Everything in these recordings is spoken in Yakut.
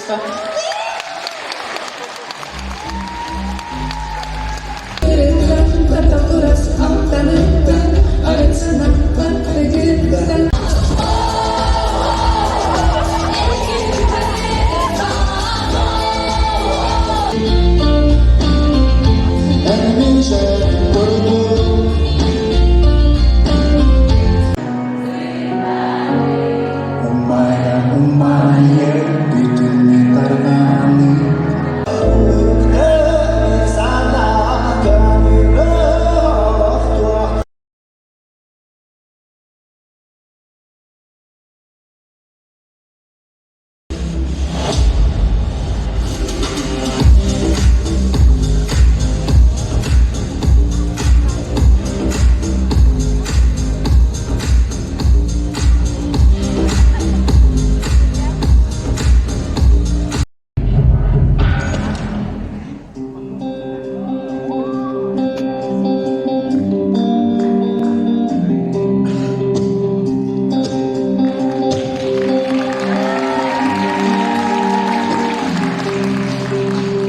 туспа.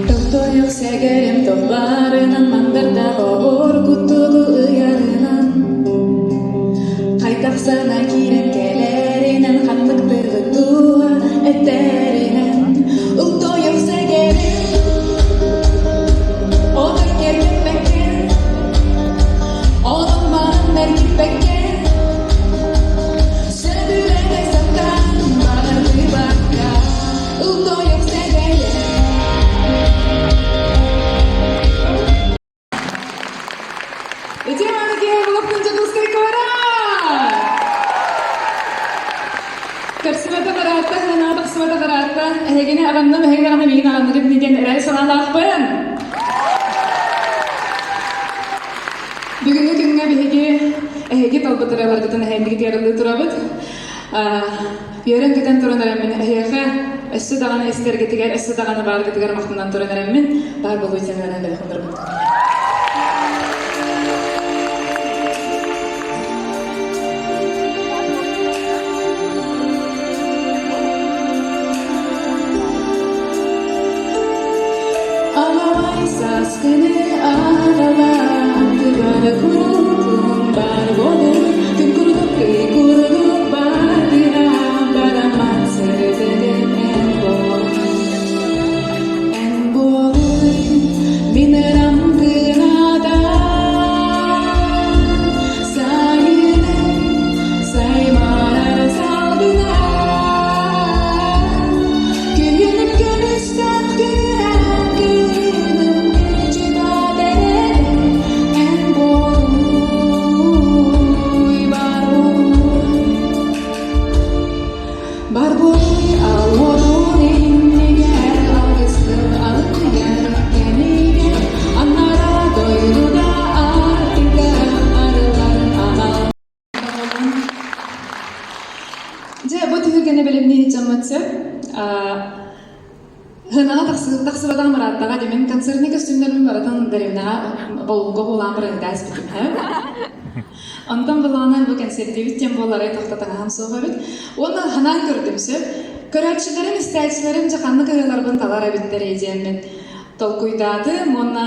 Тохтойох сэгэрим тохбарынан мандардаах оҕор куттугу ыйарынан Хайдах сана киирэн кэлэринэн ханнык тылы туһа этэринэн Ултойох сэгэрим отой кэргиппэккэ Онон манан эргиппэккэ Сөбүлэҥэ сатаан барытыбакка Ултойох сэгэрим Ити мааны киһи булуктун Дьокуускай куорат! Көрсүбэтэ бараатта, санаа тахсыбата бараатта, эһигини аҕынным, эһиги даҕаны миигин аҕынныгыт диэн эрэл санаалаахпын. Бүгүҥҥү күҥҥэ биһиги эһиги талбыт ырыаларгытын эһэйдигит арылыы турабыт. Үөрэн-көтөн туран эрэммин эһиэхэ өссө даҕаны истэргитигэр, өссө даҕаны бааргытыгар махтанан туран эрэммин баар буолуу диэн бэлэх Аламай сааскыны аҕалаатыгар куруутун бар буолуй, күн курдук ый курдук баатыра бараммат сырдыгын эн буол. Эн буолуй мин ырам кыната, сайыным саймара салгына. Күһүнүм көмүстэн күрэн күнүм күчү эн буолуй бар буолуй Бар буолуй алуотун иннигэр алгыстын алыгар кэмигэр аннара дойдуда артыга арыллар анал Дьэ, бу түһүлгэни бэлэмнии дьоммут сөп. Хынаҕа тахсыбатаҕым ырааттаҕа дии. Мин концертный костюмнарбын барытын дэриэбинэҕэ болугга буулаан баран итээспитим. Онтон былаанан бу концертиибит диэн буолларай тохтотоҥаһым суох эбит. Уонна ханаан көрдүм сөп. Көрөөччүлэрим, истээччилэрим дьэ ханнык ырыаларбын талар эбиттэрий диэммин толкуйдаатым уонна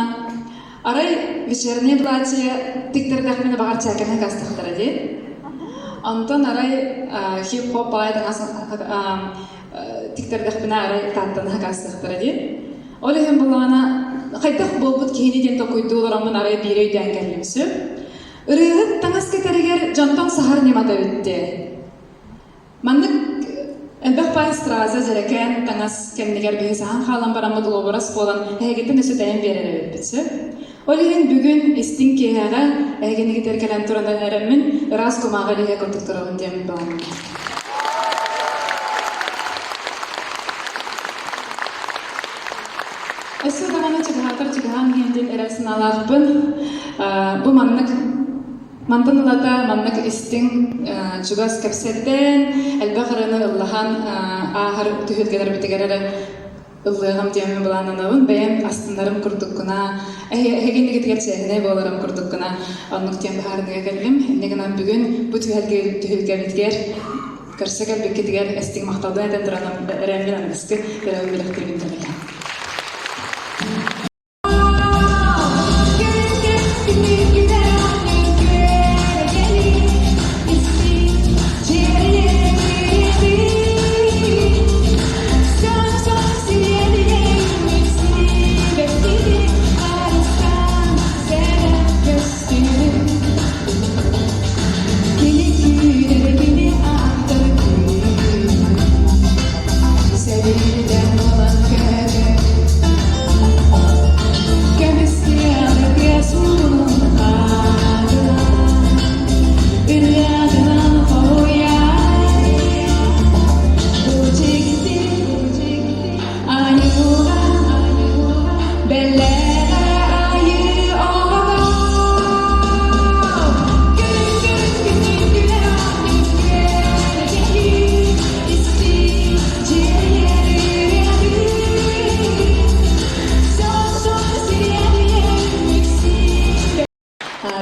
Арай вечернее платье тиктэрдэхпинэ баҕар чээкэни хакастахтара дии. Онтон арай хип-хоп баҕайы таҥас тиктэрдэхпинэ арай тааттаны хакастахтара дии. Ол иһин буллаҕына хайдах буолбут киһини диэн толкуйдуу олороммун арай биири өйдөөн кэллим сөп. Ырыаһыт таҥас кэтэригэр дьонтон саһар ньымата эбит Маннык элбэх паай страза дьэрэкээн таҥас кэннигэр биһи саһан хаалан бараммыт уобарас буолан эһигиттэн өссө тэйэн биэрэр эбиппит сөп. Ол иһин бүгүн истиҥ киэһэҕэ эһигинигитэр кэлэн туран эрэммин ыраас кумааҕы илиһэ курдук турабын диэммин баҕарабын. Өссө даҕаны чугаһаатар чугаһаан иһэн диэн эрэл санаалаахпын. Бу маннык Мантан ылата маннык истиҥ, чугас кэпсэтэн, элбэх ырыаны ыллаһан ааһар түһүлгэлэрбитигэр эрэ ыллыаҕым диэммин былааннанабын. Бэйэм астынарым курдуккуна, эһигиннигитигэр чиэһинэй буоларым курдуккуна оннук диэн быһаарыныыга кэллим. Инньэ гынан бүгүн бу түһүлгэбитигэр Көрсө кэлбиккитигэр эстиҥ махталбын этэн туран эрэммин аныгыскы ырыабын бэлэхтиирбин көҥүллээн. Сэбилдэн буолан кэлэр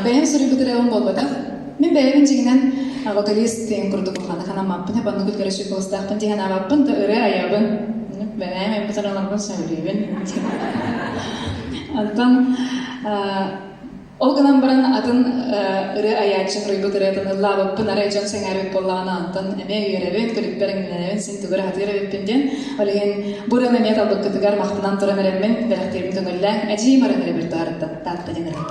Бэйэм суруйбут ырыабын буолбатах. Мин бэйэбин дьиҥинэн вокалист диэн курдук улаханнык анаммаппын, оннук үлгэрэ куоластаахпын диэн анаабаппын, да ырыа айабын. Бэйэм айбыт ырыаларбын сөбүлүүбүн. Онтон Ол гынан баран атын ырыа айааччы суруйбут ырыатын ыллаабыппын арай дьон сэҥээрбит буоллаҕына онтон эмиэ үөрэбин, күлүкпэр иҥнэнэбин, син тугу эрэ сатыыр эбиппин диэн. Ол иһин бу ырыаны эмиэ талбыккытыгар махтанан туран эрэммин, бэлэхтиирбин көҥүллээҥ, эдьиийим ырыаны эрэ биртаарыттан Таатта диэн ырыа.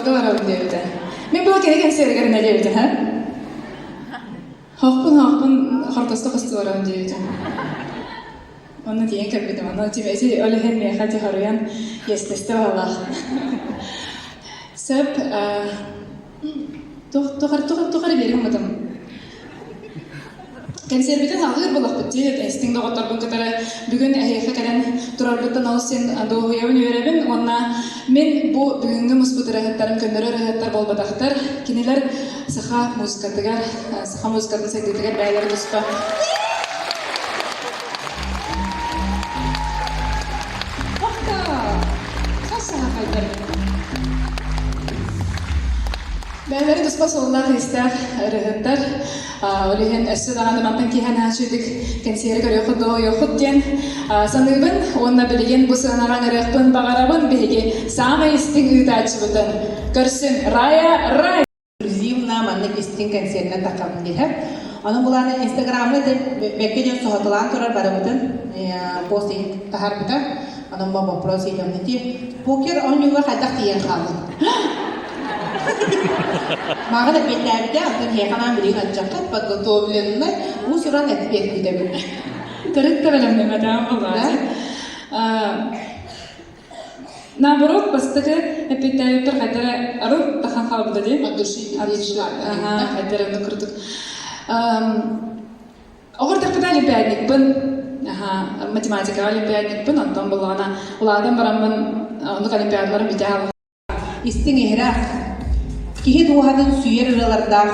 Хороҕорго барабын диэбитэ. Мин була кини кэнсиэригэр инэ диэбитэ, һэ? Хоохпун, хоохпун хортосто хосту барабын диэбитим. Онно тиийэн кэлбитим. Онно ити ол иһин миэхэ ити хоруйан иэстэстэ баҕалаах. Сөп, туох туох туох туох эрэ биэрим гытым. Кэнсиэрбитин салгыыр буоллахпыт дии, истиҥ доҕотторбун кытары бүгүн эһиэхэ кэлэн турарбыттан олус син дуоһуйабын, үөрэбин уонна мин бу бүгүҥҥү муспут ырыаһыттарым көннөрү ырыаһыттар буолбатахтар. Кинилэр саха музыкатыгар, саха музыкатын сайдыытыгар бэйэлэрэ туспа Бэйэлэрэ туспа суоллаах-иистээх ырыаһыттар. Ол иһин өссө даҕаны мантан киэһэ наачыйдык кэнсиэри көрүөххүт дуоһуйуоххут диэн саныыбын. Уонна билигин бу сыанаҕа ыҥырыахпын баҕарабын биһиги саамай истиҥ ыытааччыбытын. Көрсүҥ, Рая Рай! Эксклюзивно маннык истиҥ кэнсиэринэн таххабын диэһэ. Онон булааны Инстаграмҥа бэккэ диэн соһотолаан турар барыбытын пост таһаарбыта. Онон бу вопрос ыйытаммыти. Покер оонньууга хайдах тиийэн хааллыҥ? Мааҕын эппиэттээбитэ, онтон эһиэхэ анаан билигин аччаккыт подготовленный уус-уран эппиэт күүтэбин. Төрүт да бэлэмнэммэтэҕим буоллаҕа. Наоборот, бастакы эппиэттээбиппэр хайда эрэ арыл тахан хаалбыта дии. От души Аха, хайда эрэ оннук курдук. Оҕо эрдэхпинэ олимпиадникпын. Аха, математикаҕа олимпиадникпын, онтон буллаҕына улаатан бараммын оннук олимпиадаларым бүтэ хаалбыт. Истиҥ иһирэх, киһи дууһатын сүүйэр ырыалардаах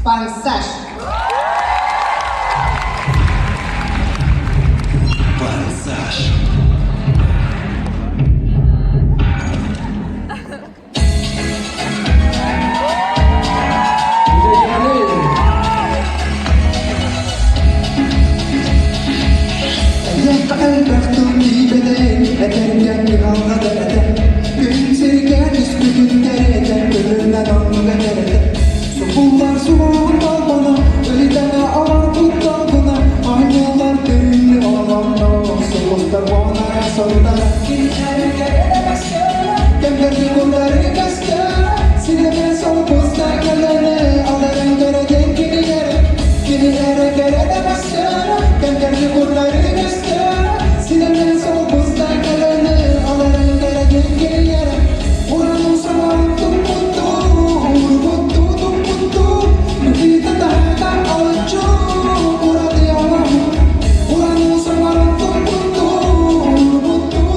Пансаж. Пансаж. Элбэх тыл тиийбэтин, этэргэ кыһалҕа этэ. Күн сиргэ түспүтүн кэриэтэ, көмүллэн оннуга кэрэтэ. Сукуллар суругун толбоно, ыйдаҥа олорбут долгуна, оонньуулар түүннү олонно, сулустар буонара сорудара. Кинилэргэ кэмдэрди куллары көстөр, синеме солбуста кэлэне, аларын көрөден кинилэр, кинилэрэ кэрэ көстөр, кэмдэрди куллары көстөр, синеме солбуста кэлэне, аларын көрөден кинилэр, уран сорон туппутту, урбутту туппутту, Никита таһата алыччу, ураты алам, уран сорон туппутту, урбутту.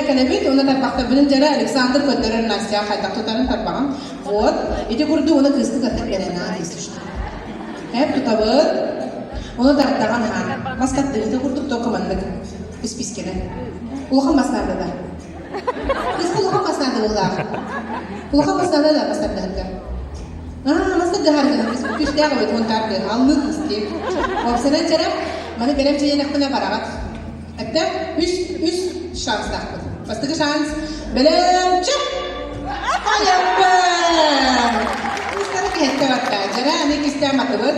Дьэрэ кэлэбит, уонна тарбахтарбытын дьэрэ Александр көрдөрөр Настя хайдах тутарын тарбаҕын. Вот. Ити курдук уонна кыысты кытта кэлэн Эп тутабыт. Ону тардаҕын хаан. Мас тардыыта курдук только маннык испискэнэ. Улахан мас наадата. Кыыс улахан мас наада буоллаах. Улахан мас наада да мас тардыһарга. Аа, мас тардыһарга күүстээх эбит уон тарды. Аллыы кыыс дии. Уопсанан чара, маны бэлэм чэйэнэхпинэ бараҕат. Эттэ үс шанстаахпыт. Бастакы шанс бэлэмчэ айаппын. Кыыстары кэһэттэ барда. Дьара аны иккистээн матыбыт.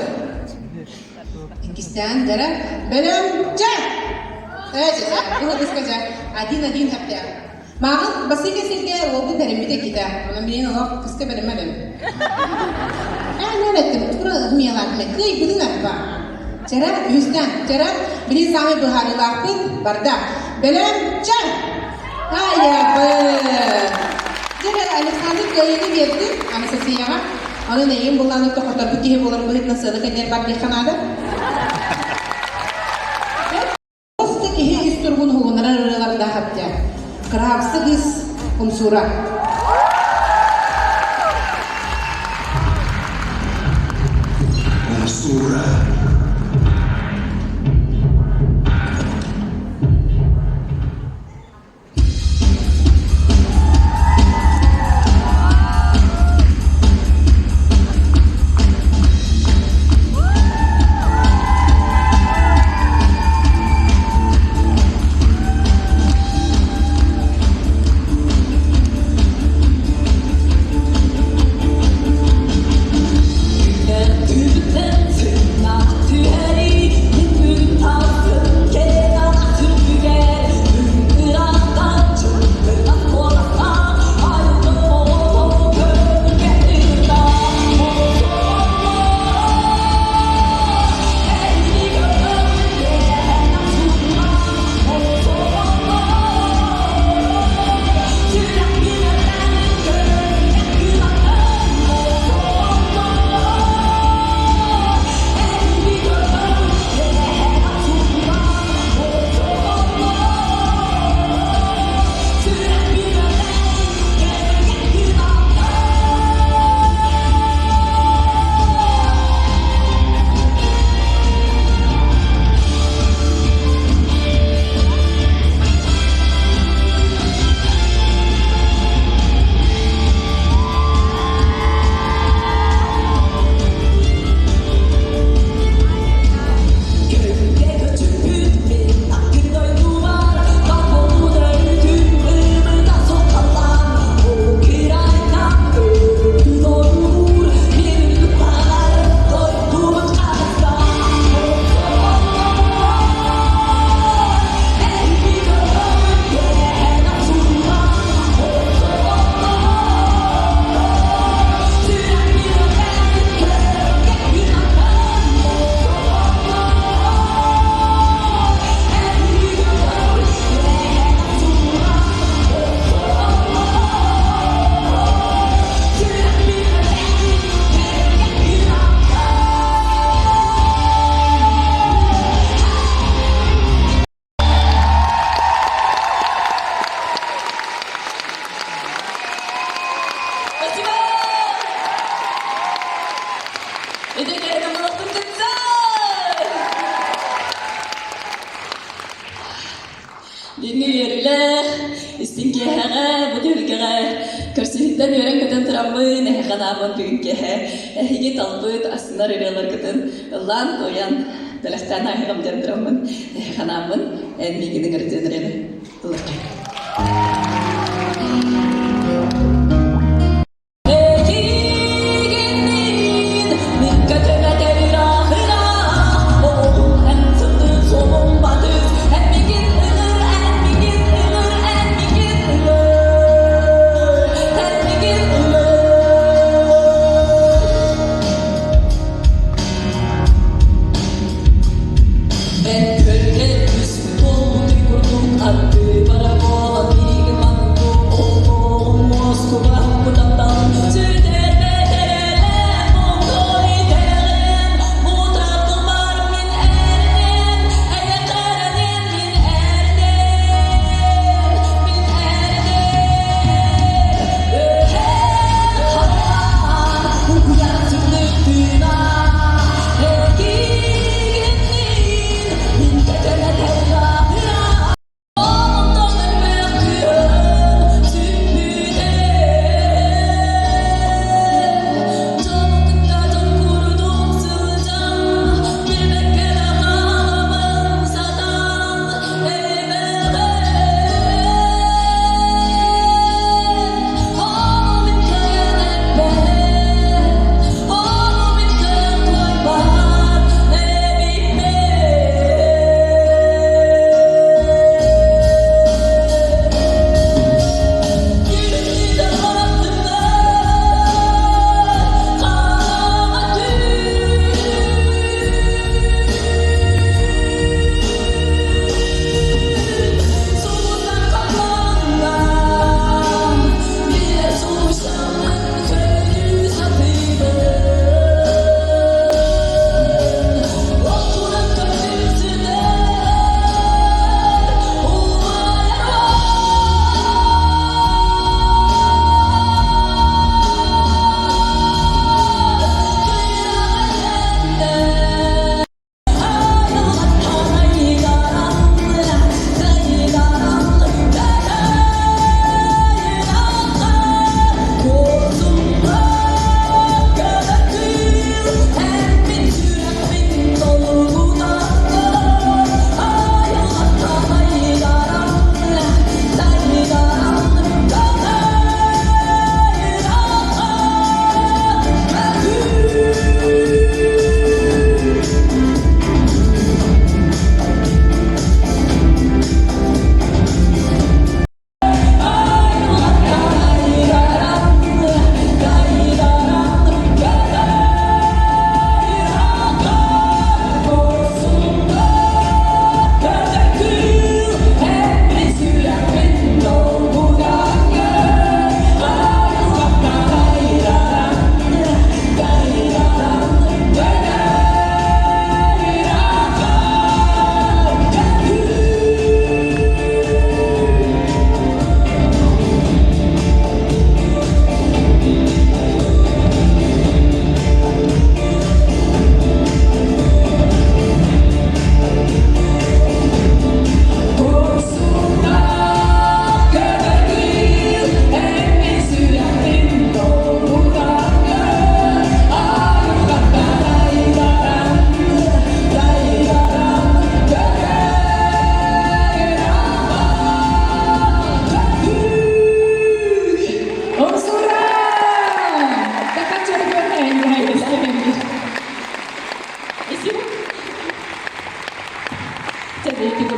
Иккистээн дьара бэлэмчэ. Бу кыска один-один хэптээх. Мааҕын басыйка сиргэ уолбут бэриммит эккитэ. Онон билигин олох кыска бэриммэдим. Ээ, нөр эттим, тура ымыйалаатым. Кыайбытын арба. Чара, үһүстэн, чара, билигин саамай быһаарыылаахпыт барда. Бэлэм, ча! Айабы! Дьэ, Александр кыайыыны биэрдин Анастасияҕа. Онон эйигин буллаан тохоторбут киһи буоларын быһыытынан сыана кэннигэр бар диэххэ наада. Просто киһи ис туругун уһугуннарар ырыалардаах эбитэ. Кыраапсы кыыс Умсуура. Умсуура. Спасибо! Бүгүҥҥү үөрүүлээх, истиҥ киэһэҕэ, бу түһүлгэҕэ көрсүһүттэн үөрэн-көтөн тураммын, эһиэхэ анааммын бүгүн киэһэ эһиги талбыт астынар ырыаларгытын ыллаан-туойан, бэлэхтээн ааһыам диэн тураммын, эһиэхэ анааммын эн миигин ыҥырытыан ырыаны ылларчы.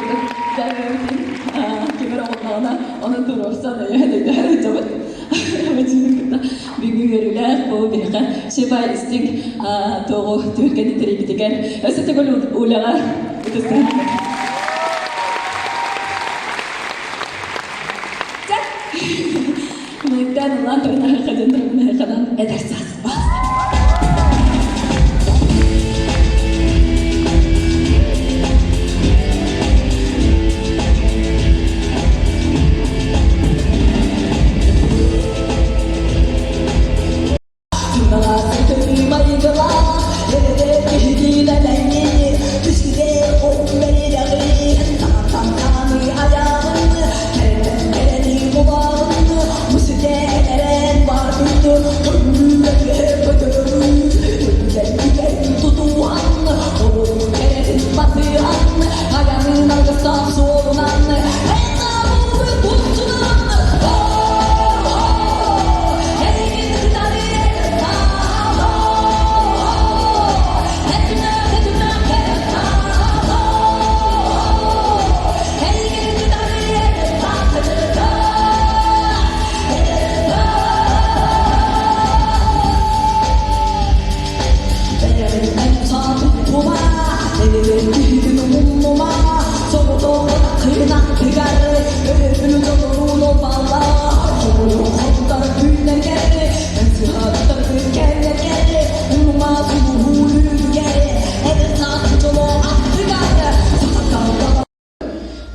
курдук бэйэбитин кимэр оҕолоҕуна ону туруорсан өйөөн өйдөһөр сылдьабыт. Бачыыны кытта бүгүн үөрүүлээх бу биһиэхэ шебай истиҥ туоҕу түһүлгэни тэрийбитигэр өссө төгүл Уляҕа ытыстаһын. Мыттан ылан туран хадын туран ханан эдэр саас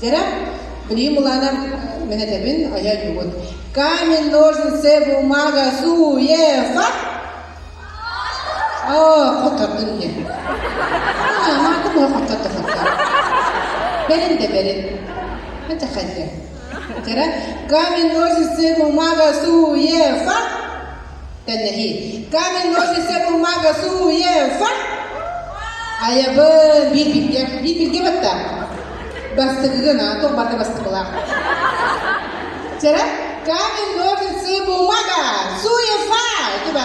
Дьэрэ, билигин булаана мин этэбин, айа ойуубут. Камень, ножницы, бумага, суефа. Оо, хоттордун диэн. Маата була хотторду хоттор. Бэрин да бэрин. Ханча хайдыа. Дьэрэ, камень, ножницы, бумага, суефа. Тэннэһии. Камень, ножницы, бумага, суефа. Айабын биир билгэ, биир билгэ батта. Бастыгыгын, а, туох барда бастыкылаах. Чэрэ, камень, ножницы, бумага, суефа! Тиба.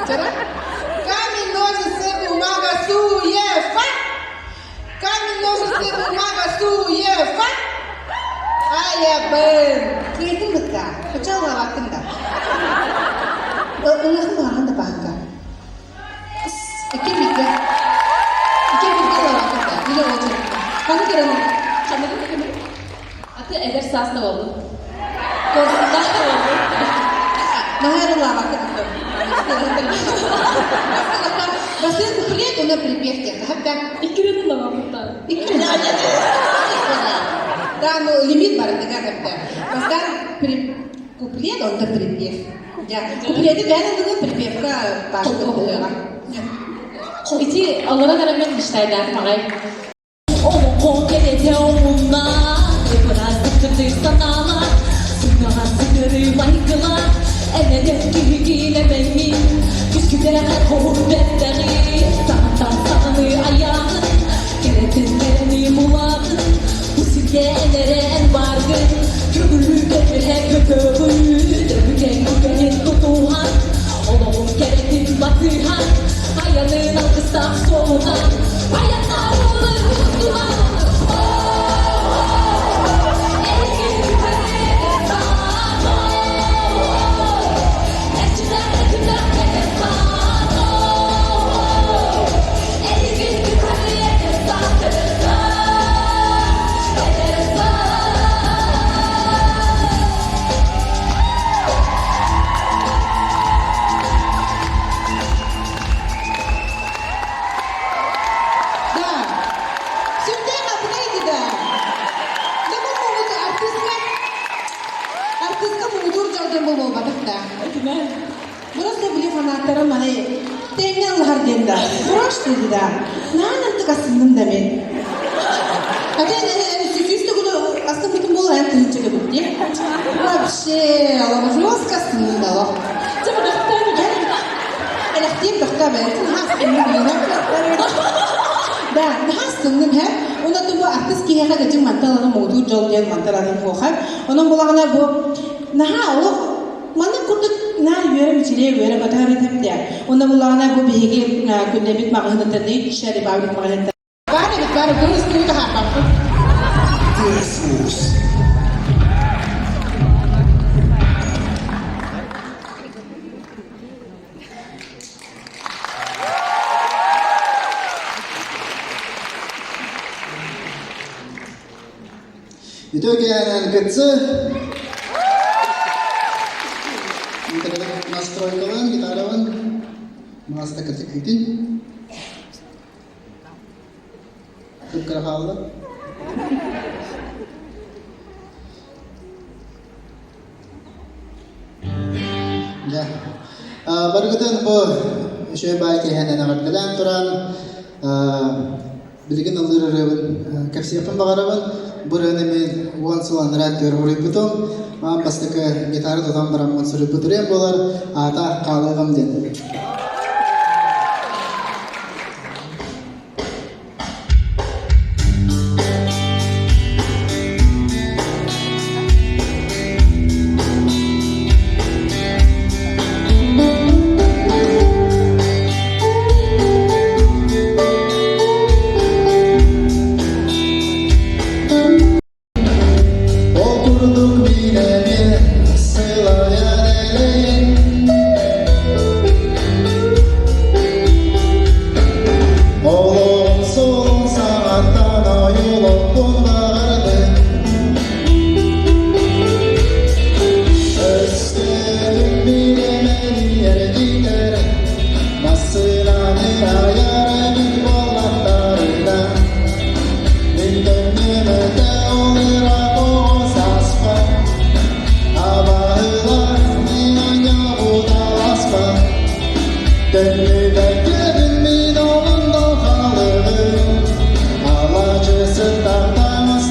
Чэрэ, камень, ножницы, бумага, суефа! Камень, ножницы, бумага, суефа! Айабын! Кыайтын бытта. Хочалаабаттын да. Ылыхын баҕархан да баһыкка. Икки бииргэ. Икки бииргэ олоротун да. Или очередь. Ханнык көрөн? Ханнык көрөн? Аты эдэр сааста болдум. Корсундаах да болдум. Наһаа ылаабакка Бастыыр куплет, уна припев диэн. Хатта. Иккирен ылаабыттар. Иккирен. Да, ну лимит барытыгар хатта. Бастаан куплет, онто припев. Куплеты бэйэн ылыгы припевка баашта буолуоҕа. Ити олорон эрэммин мечтайдаах маҕай. Олоҥхо кэрэтэ омунна, ыпыраастык сырдык санаалаах, сыҥаҕас сытырыы майгылаах, энэдэр киһигиилэмэҥҥин, күскүтээх хоһун бэртэҕи, саҥаттан саҥаны айаҕын, кэрэтин кэрэни булаҕын, бу сиргэ эн эрэ эн бааргын, көҥүлү көтүһэ көтөҕүн, өбүгэҥ үгэһин тутуһан, олоҕун кэрэтин батыһан, айанын алгыстаах суолунан, айаннаабылын устунан, Да. Сүрдээх абынай да. Да бу муҥут артыыска артыыска муҥутуур дьолдон буолбатах да. Просто били фанаттара маны тэҥҥэ ыллаһар диэн да. Просто да. Наан антык астынным да мен. Хотя сүүс төгүл астыммытым буолар эн тыһыынча төгүл дии. Вообще, жестко астынным да олох. Элэхтиэм тохтоо бэйэтин наһаа Да, наһаа астынным һэ. Уонна бу артыыс киһиэхэ дьиҥ мантан аны муҥутуур дьол диэн мантан атын суоха. Онон булаҕына бу наһаа олох. Маннык курдук наар үөрэ мичилиэ үөрэ көтөр этим дэ. Онно буллаҕына бу биһиги күннэбит маҕаһыыныттан Репаблик маҕаһыыныттан Баар эбит, баар көмүс күнү таһаарбаппын. Тыас-уус. Үтүө киэһэнэн кытсы. Настройкалаан гитарабын маста кытыккытын. Кып-кыра хаалла. Дьэ, барыгытын бу үчүгэй баай киэһэнэн эҕэрдэлээн туран, билигин ыллыыр ырыабын кэпсиэхпин баҕарабын. Бу ырыаны мин 10 сыл анараа өттүгэр уруйбутум. Аан бастакы гитара тутан бараммын суруйбут ырыам буолар, аата «Хаалыаҕым» диэн. Ол курдук биирэ сылайан элэйэн Олоҕум суолун саҥаттан ойуулукпун баҕардым Өстөбүн бириэмэни эргитэр Массыынаны айар эбит буоллахтарына Мин төннүбэтэ ол ыраах оҕо сааспар Абаһылар мин оонньообут алааспар Төннүбэккэбин мин олунно хаалыгым Алаачы сыттахтаҥас.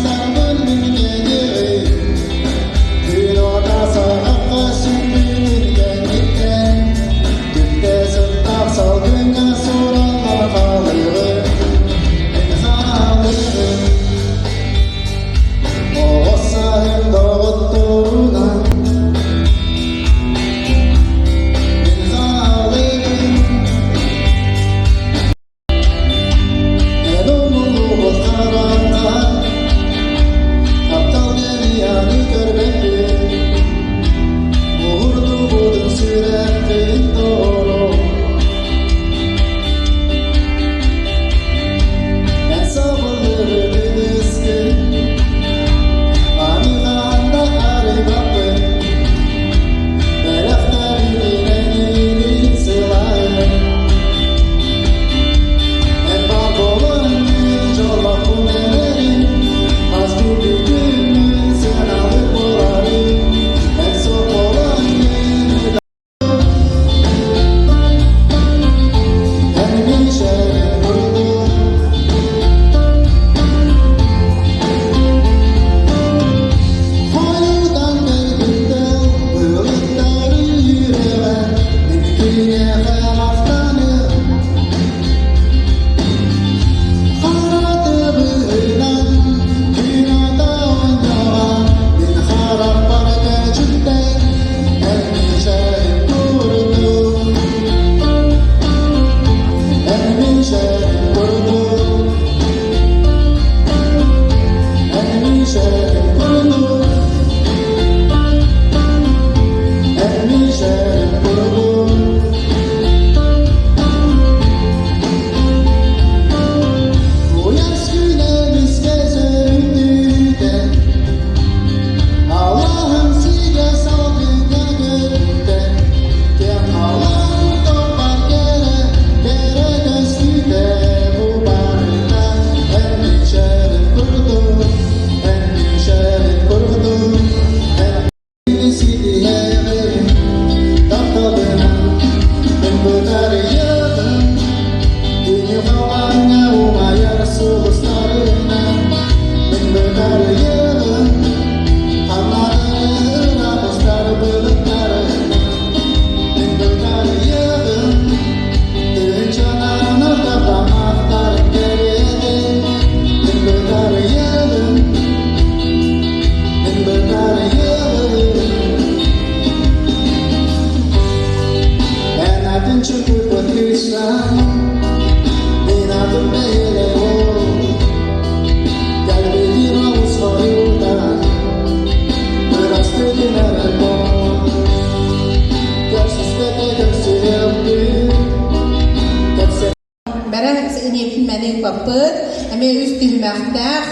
ыыппаппыт. Эмиэ үс түһүмэхтээх.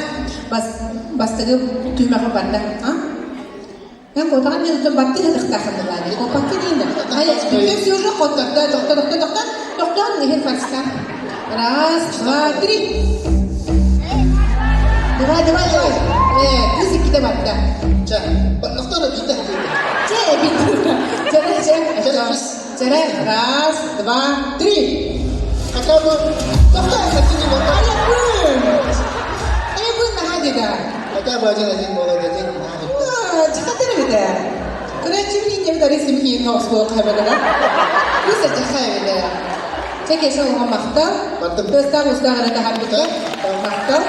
Бастакы түһүмэххэ барда. Мен куотаҕын диэн отон баттыы сатахтаахын былаани. Куоппакка диэн да. Ай, бүтэ все уже хоттордо. Тохто, тохто, тохто. Тохтоон иһин фальстар. Раз, два, три. Давай, давай, давай. Кыз иккитэ барда. Чэ, тохтоон биитэ. Чэ, бит. Чэ, чэ, чэ. Раз, два, три. Хотя бы Тохтоон. Айабын. Айабын наһаа дида. Хотя бы один-один буолар один. Чахатыр эбитэ. Көрөөччүбүн инньэбит арый симхиин оскуола хаһабыгара. Кыыс ачахха эбитэ. Чэ кеша улахан махтал. Бардым. Тыастаах устаах эрэ таһаарбыта. Махтал.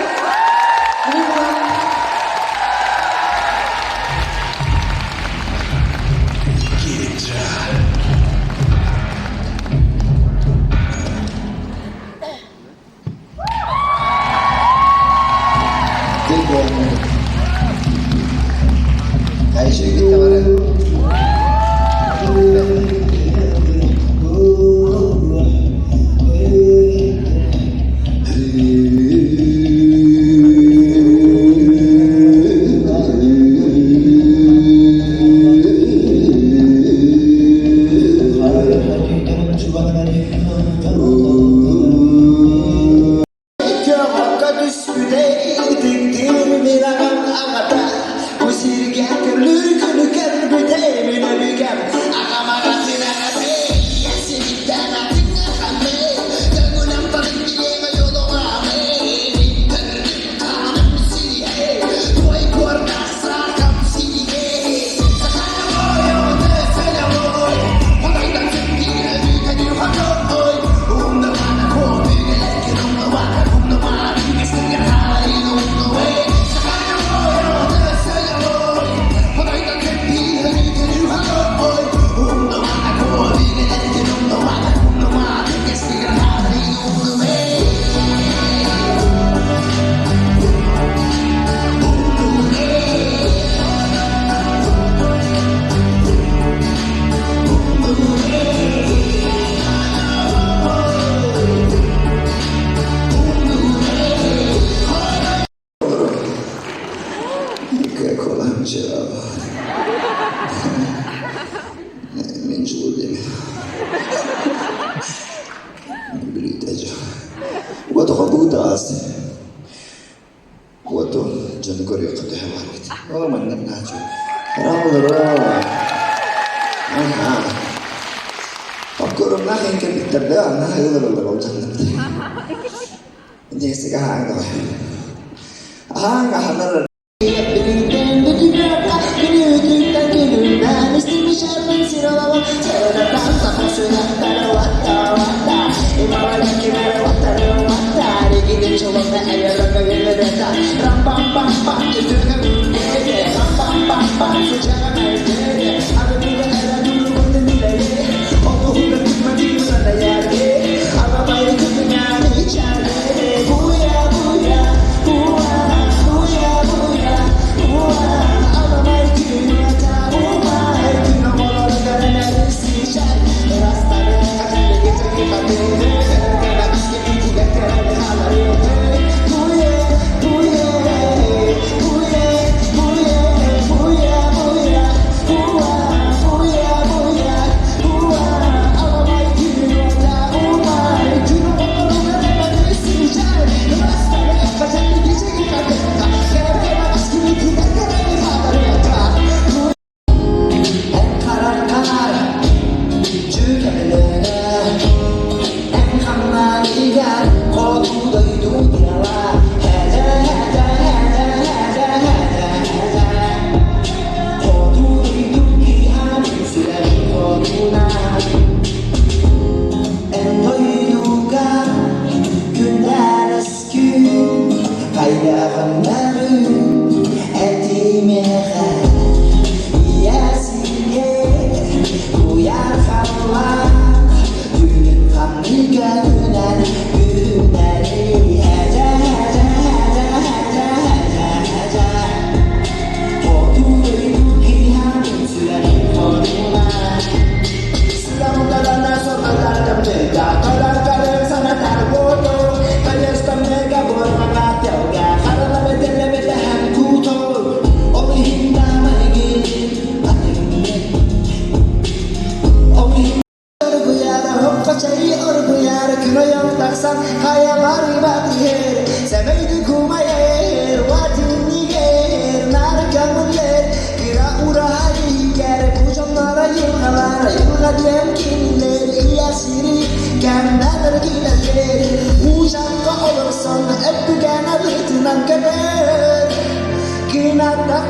Көҕөккө түспүтэ ытыктыыр мин аҕам аҕата бу сиргэ көмүр күнү көрбүтэ мин өбүгэм аҕам аҕатын аҕата сириттэн атын аҕамы көҥүлэм барын билиэҕэ йолоҕаамы мин төрдүм хааным сириһэ туой куордаах саакам сириһэ сахалой өтөсөлөй Хотойдан сүттиир өлүүтэнүү хотой умнубана куотугэлэргин умнубана умнубана үгэстэргин хааларын умнубай сахалой өтөсөлөй Хотойдан сүттиир өлүүтэнүү хотой умнубана куотугэлэргин умнубана умнубана үгэстэргин хааларын умнубай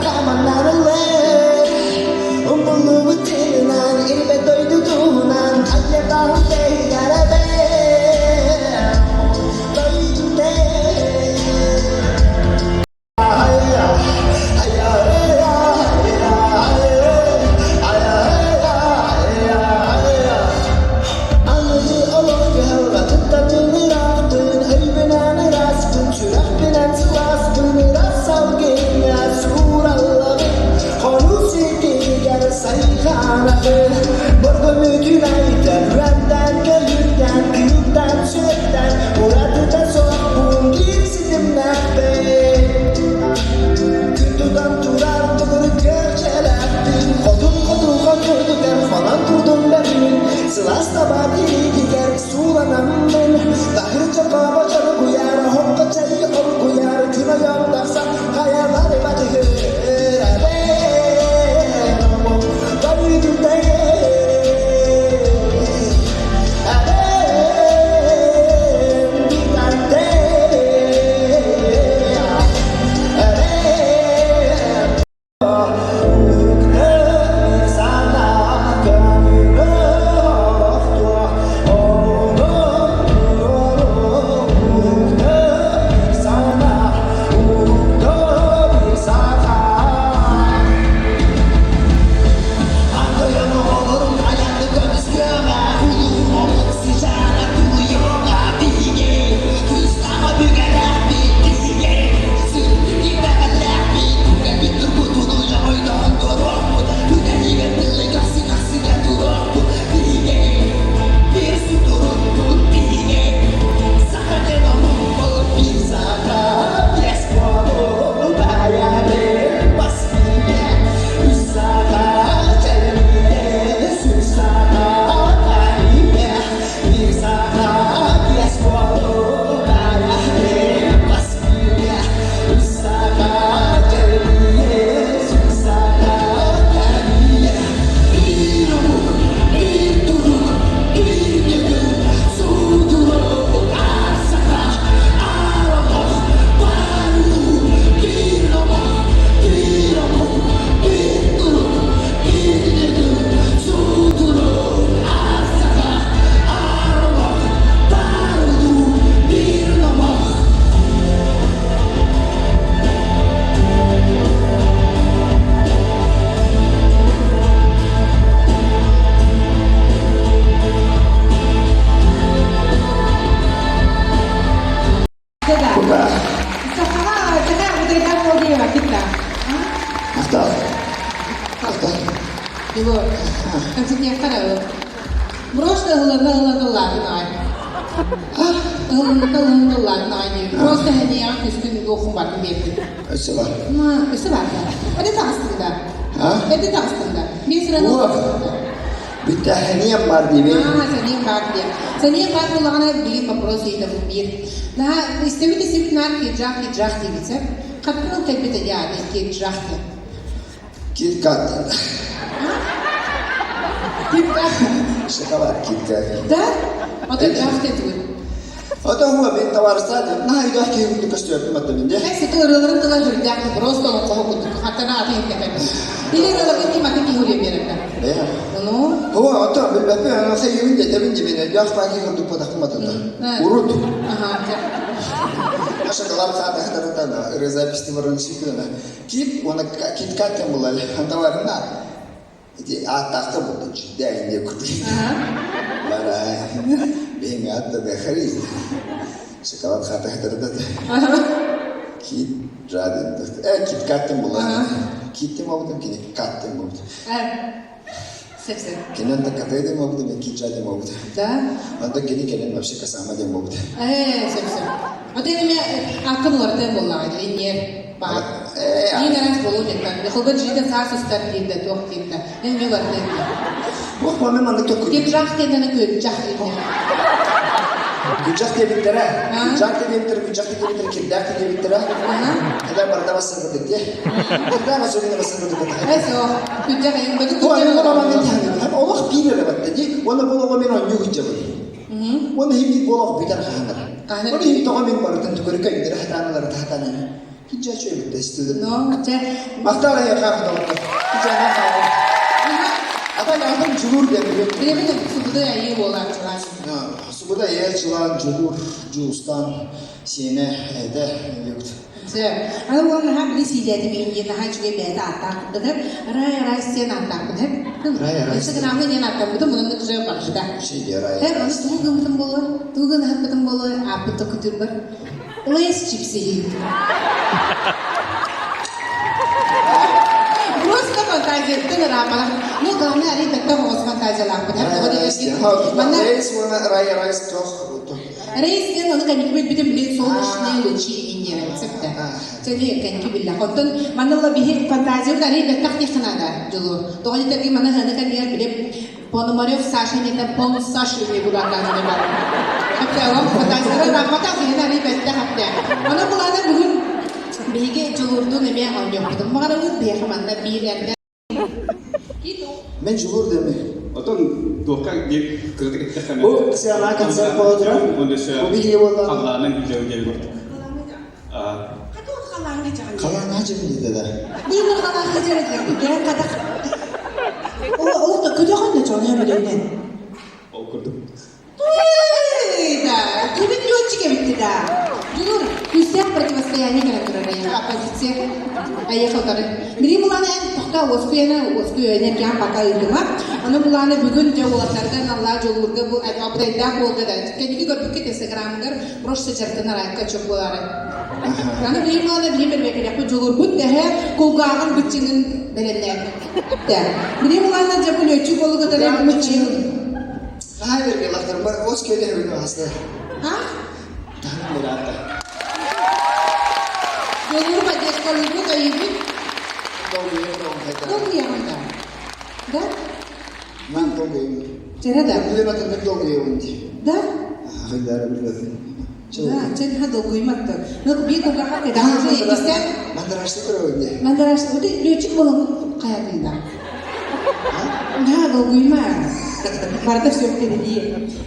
Хаманнан ыллыр Умнуллубут тыынынан Ирбэт дойду туһунан Хайдах тэйдэрэбин Аныгы олох кыһалҕатыттан ыраахпын, өйбүнэн ырааспын, сүрэхпинэн сылааспын, ыраас салгыҥҥа суураллабын, хонуу сиргигэр сайҕанабын, Боргомүтүн айтан, үрэнтэн, көйүртэн, кыылтан, сүөттэн, уратыта суохпун, биир ситимнээхпин. Күн тутан турар төгүрүк көрчэлээхпин, хотун хотуга көрдүгэр хонон турдум бэрмин, сылаас таба тириитигэр сууланаммын, таһырдьа хобо чоргуйар, оһоххо чэй оргуйар, күн ойон тахсан хайалары батыһыр эбээн омук барытын Да. Сахаҕа саха удайдаах буолуо китта. Махтал. Махтал. Его концертниахтара Просто ылына ылына ыллаатын аҕай. Ылына ылына ыллаатын аҕай диир. Просто хэнийэҕин күскүн уохун бардым биэрдим. Өссө бар. Өссө бар. Эти таҕыстың да. А? Эти таҕыстың да. Мен сыраны Уох. Бүтэ хэниэм бар диибин. Аа, сэниэм баар диэн. Сэниэм баар буоллаҕына биир вопрос ыйытабын биир. Наһаа истэбит истэбит наар кирджах кирджах диибит сэ. Хаттан ол кэлбит эдии аата кирджах диэн. Киткат. Киткат. Шоколад киткат. Да? Ото жах диэн тугуй? Ото хуа мен товарыстаат наһаа өйдөөх киһи курдук көстүөппүн атта мин де. Сити ырыаларын тыла сүрдээх просто олоҥхоһо курдук хаттана аты иһиттэхэ. Или ырыаларын ким атын киһи уруйан биэрэрдэ. Ону Хуа ото билбэппин аны хайыыбын детэбин дибин өйдөөх паки курдук потахпын атында. Урут. Аха. Шоколад хаатахтарытан ырыа записьти баран сүүкүнэ. Кит уонна киткат диэн булар. Анталарына ити ааттаахта булдун дьүддээн диye курдук. Барай. Бэйэҥ аатта бэхэри. Шоколад хаатахтарыта. Кит жаден. Э, кит булар. Киттим обутум, кини каттым обут. Сөп-сөп. Кенен такатай дем обут, мен кит жадем обут. Да? Анда кини кенен вообще касама дем обут. Сөп-сөп. Вот эми акын уларытан буоллаҕа линьер баар. Э, Иин араас буолуо диэн. Холбор жиитен саас устар диир да, туох диир да. Эн эмиэ уларытан диир. Ох, маме маннык төккү. Киржах диэннэ күрдьэх диир. Күрдьэх диэбиттэрэ. Күрдьэх диэбиттэрэ, күрдьэх диэбиттэрэ, кирдээх диэбиттэрэ. Эдэ барда бассарбыт дии. Кирдээх особенно бассарбыт. Э, суох. Күрдьэх эйин бөтүк Бу аны маман диэн олох биир эрэ батта дии. Уонна бу олоҕу мен онньуу күдьэбин. Уонна хим биир бу олох бүтэр хаһанар. Хаһанар. Уонна хим тоҕо мен барытын түгөрүкэ өйдөрө хатааналары тахатаананы. Киччэ эбит истилэр. Но, чэ. Махтал эйиэхэ доҕоттор. Киччэ Ата атын Дьулуур диэн билим. Билебин субудай айыы буолааччылаан. Субудай айыаччылаан Дьулуур, Дьулустан, сиэнэ, эһэтэ, диэбит. Чэ, аны уол наһаа били сиилээтим иһин диэн наһаа үчүгэй бэйэтэ ааттаах курдук Рай Рай сиэн ааттаахпын хэп. Рай Рай. Инстаграмҥа диэн ааттаммытым, онон уже барбыта. Шиде Рай. Хэп, ону тугу гыммытым буолуой? Тугу гынаһыппытым буолуой? Ааппыт токутуурбар. Лейс чипсиһи. Просто фантазияттан ыраапалах. Ну, главное, арый бэттэх оҕус фантазиялаахпын. Манна Рейс уонна Рай Райс тох Рейс диэн ону кэнники билбитим били солнечные лучи иҥиэрэ сөптө. Сөни кэнники биллэх. Оттон манна ыла биһи фантазиябыт арый бэттэх диэххэ наада дьулу. Тоҕо диэтэрги маны ханы кэннигэр били Пономарев Саша диэтэ Пон Саша диye кулаактаатыны бар. Хапта ол фантазияда рахмата киһини арый бэттэх хапта. Ону булаана бүгүн биһиги дьулуурдуун эмиэ оонньуохпутун баҕарабыт. Биһиэхэ манна биир эрдэ Мен Дьулуур деми. Отон туохха диир кыратык эттэххэ Бу сыана концерт буола турар. Бу биһиги буолла. Халлаанан күллэбин диэри курдук. Халаанга дьэбин да. Биир халаанга дьэбин кээн катах. Ол көтөҕөн да чону өмөлөйнен. Ол курдук. Да, кыбын летчик эбитти да. Дьулур, күүстээх противостояние кэлэн турар оппозиция айыха утары. Били буланы эн тохта уоскуйана уоскуй энергиян пока ыытыма. Аны буланы бүгүн дьэ уолаттарга наллаа дьулуурга бу абдайдаах уолга да кэнники көрбүккүт инстаграмыгар просто дьарыктанар айка чөк буолары. Аны били буланы били бербекелеппит дьулуурбут тэһэ кулгааҕын быччыҥын бэлэмнээн. Били буланы дьэ бу лүөччүк уолу кытары быччыҥ Наһаа бэргелахтар бар ос кэлэ хөрүнү хаста. А? Таһым быраата. Дьулуур поддержкалыыбыт, өйүүбүт. Долгуйаҕын да? Да? Мен долгуйабын. Чэрэ да? Билбэтим долгуйабын дии. Да? Ахыйдара билбэтим. Да, чэн ха долгуйматты. Ну, бии кулгаха кэдэ. Иккисте. Мандарашты көрөбүн дии. Мандарашты. Ути лүөччүк болон хаятын да. Да, долгуйма. Барыта все впереди.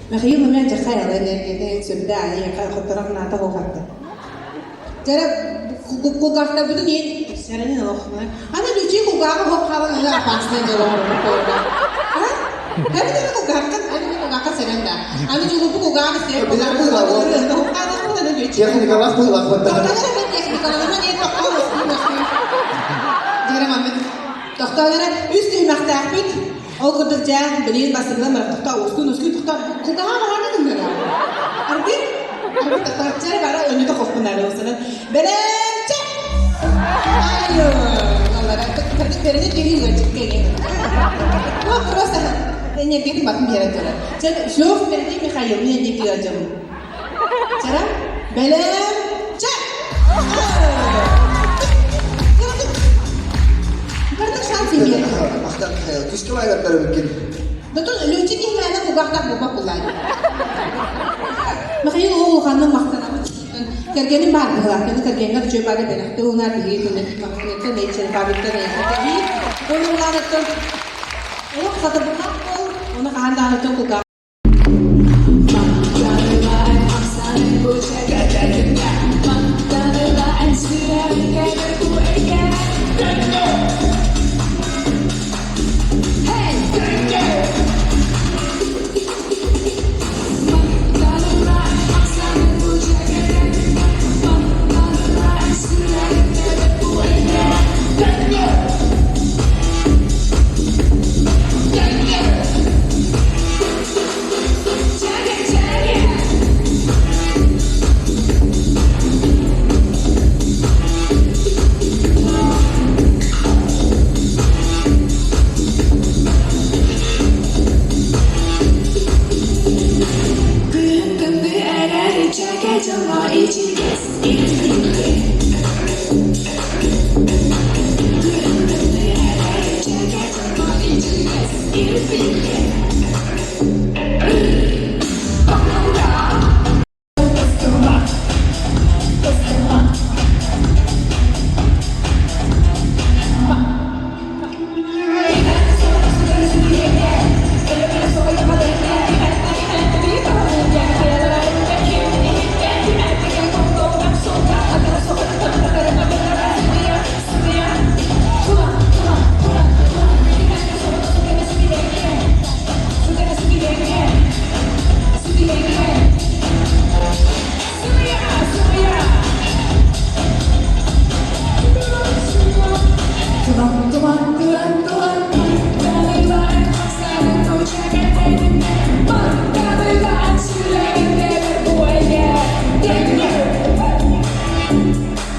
Михаил Ильич дьахай энергияны сүрдэ айы хотторох наата хоохатта. Жара кулгаахтарбытын иэн сэрэнин олохмай. Аны лүчи кулгааҕы хоп хаалан аны опасный дело оҥорбут А? Эбэтэр кулгаахтан аны кулгаахха сэрэн да. Аны дьулупу кулгааҕы сэрэн кулгааҕы Техникалаах быһылаах бата. Техникаларыма не тохтоо Дьэрэ маннык тохтоон эрэ үс түһүмэхтээхпит. Ол курдук дьэ билигин бастакынан баран тохтоо ускун ускун тохтоо кулгааҕа баһааны гыннара. Аргы аргы тохтоо чэ бара өнүтэ хоппунары осанан бэлэмчэ айо аллара кырдык бэрини киһи ыалдьыкка Ну просто энергетик батын биэрэн турар. Чэ все впереди Михаил мен диэки ыалдьабын. Чара бэлэмчэ Бардык шанс имеет. Махтан Михаил, күскэ байлаттары бүккин. Дотон лүчү киһилээнэ кугахтах буолбат буллаан. Михаил ол улаханнык махтанабыт. Кэргэним баар быһылаах. Кини кэргэҥҥэр үчүгэй баары бэлэхтэ уунаар биһиги күннэтик махтаныттан эйчэн баабыттан эйэхэ Оны улаанаттан олох сатабыллаах буол, оны хаһан даҕаны кулгаах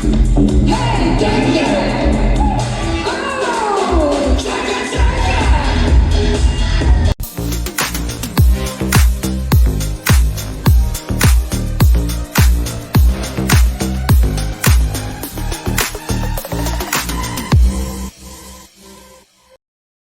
Hey!